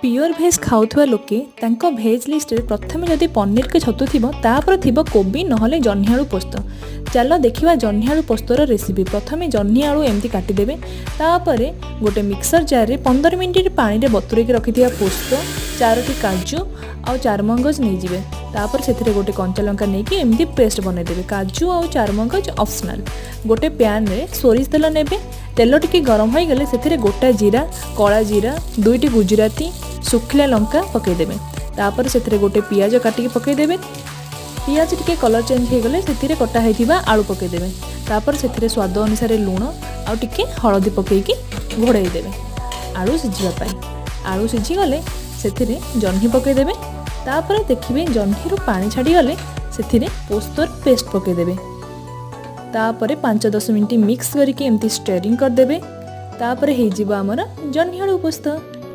Pure veg ଖାଉଥିବା ଲୋକେ ତାଙ୍କ ଭେଜ୍ ଲିଷ୍ଟରେ ପ୍ରଥମେ ଯଦି ପନିର କି ଛତୁ ଥିବ, ତାପରେ ଥିବ କୋବି, ନହେଲେ ଜହ୍ନି ଆଳୁ ପୋସ୍ତ। ଚାଲ ଦେଖିବା ଜହ୍ନି ଆଳୁ ପୋସ୍ତର ରେସିପି। ପ୍ରଥମେ ଜହ୍ନି ଆଳୁ ଏମିତି କାଟିଦେବେ। ତାପରେ ଗୋଟେ ମିକ୍ସର ଜାର୍ରେ 15 ମିନିଟ୍ ପାଣିରେ ବତୁରେଇକି ରଖିଥିବା ପୋସ୍ତ, ଚାରୋଟି କାଜୁ ଆଉ ଚାରମଗଜ ନେଇଯିବେ। ତାପରେ ସେଥିରେ ଗୋଟେ କଞ୍ଚା ଲଙ୍କା ନେଇକି ଏମିତି ପେଷ୍ଟ ବନେଇଦେବେ। କାଜୁ ଆଉ ଚାରମଗଜ ଅପସନାଲ୍। ଗୋଟେ ପ୍ୟାନ୍ରେ ସୋରିଷ ତେଲ ନେବେ। ତେଲ ଟିକେ ଗରମ ହୋଇଗଲେ ସେଥିରେ ଗୋଟା ଜିରା, କଳା ଜିରା, ଦୁଇଟି ଗୁଜୁରାତି, ଶୁଖିଲା ଲଙ୍କା ପକାଇଦେବେ। ତାପରେ ସେଥିରେ ଗୋଟେ ପିଆଜ କାଟିକି ପକାଇଦେବେ। ପିଆଜ ଟିକେ କଲର୍ ଚେଞ୍ଜ ହେଇଗଲେ ସେଥିରେ କଟା ହେଇଥିବା ଆଳୁ ପକାଇଦେବେ। ତାପରେ ସେଥିରେ ସ୍ୱାଦ ଅନୁସାରେ ଲୁଣ ଆଉ ଟିକେ ହଳଦୀ ପକାଇକି ଘୋଡ଼େଇ ଦେବେ ଆଳୁ ସିଝିବା ପାଇଁ। ଆଳୁ ସିଝିଗଲେ ସେଥିରେ ଜହ୍ନି ପକାଇଦେବେ। ତାପରେ ଦେଖିବେ ଜହ୍ନିରୁ ପାଣି ଛାଡ଼ିଗଲେ ସେଥିରେ ପୋସ୍ତର ପେଷ୍ଟ ପକାଇଦେବେ। ତାପରେ 5-10 ମିନିଟ୍ ମିକ୍ସ କରିକି ଏମିତି ଷ୍ଟେରିଂ କରିଦେବେ। ତାପରେ ହେଇଯିବ ଆମର ଜହ୍ନି ଆଳୁ ପୋସ୍ତ।